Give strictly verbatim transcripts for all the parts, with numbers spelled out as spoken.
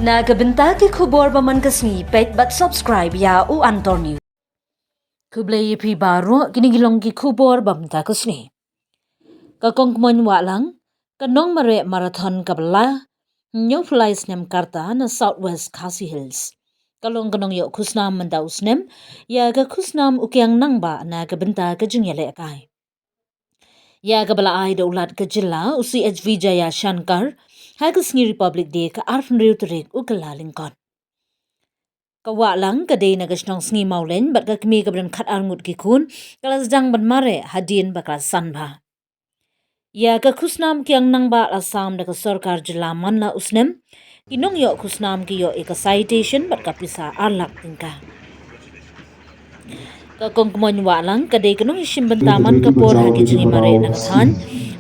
Na ka bynta ki khubor ba man ka sngi, peit bad subscribe ïa U Antor News. Khublei ïa phi baroh, kine ki long ki khubor ba mynta ka sngi. Ka Kongkmoin Wahlang, ka nongmareh marathon kaba la hynñiewphew lai snem ka rta na South West Khasi Hills, ka long ka nongïoh khusnam mynta u snem ïa ka khusnam U Kiang Nangbah na ka bynta ka jingïalehkai ïa kaba la ai da u Lat ka jylla, u C H Vijayashankar, ha ka sngi Republic Day ka arphew hynriew tarik u Kyllalyngkot. Ka Wahlang ka dei na ka shnong Sngi Mawlein bad ka kmie kaba don khatar ngut ki khun ka la sdang ban mareh hadien ba ka la san bha. Ïa ka khusnam Kiang Nangbah la sam da ka sorkar jylla man la u snem. Ki nongïoh khusnam ki ïoh ïa ka citation bad ka pisa ar lak tyngka. Ka Kongkmoin Wahlang ka dei ka nongïashim bynta man ka por ha ki jingïamareh na ka thaiñ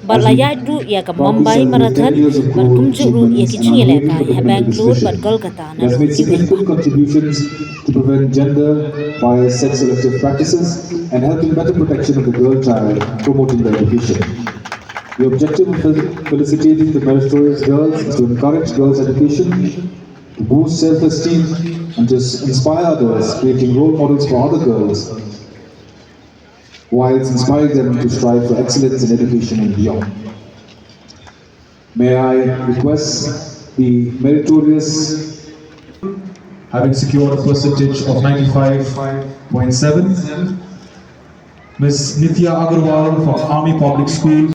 bad la ïaid ruh ïa ka Mumbai Marathon bad kumjuh ruh ïa ki jingïalehkai ha Bangalore bad Kolkata. Has made significant contributions to prevent gender biased sex selective practices and help in better protection of the girl child, promoting their education. The objective of fel- felicitating the meritorious girls is to encourage girls' education, to boost self esteem, and to s- inspire others, creating role models for other girls, whilst inspiring them to strive for excellence in education and beyond. May I request the meritorious, having secured a percentage of ninety-five point seven, Miss Nitya Agarwal from Army Public School.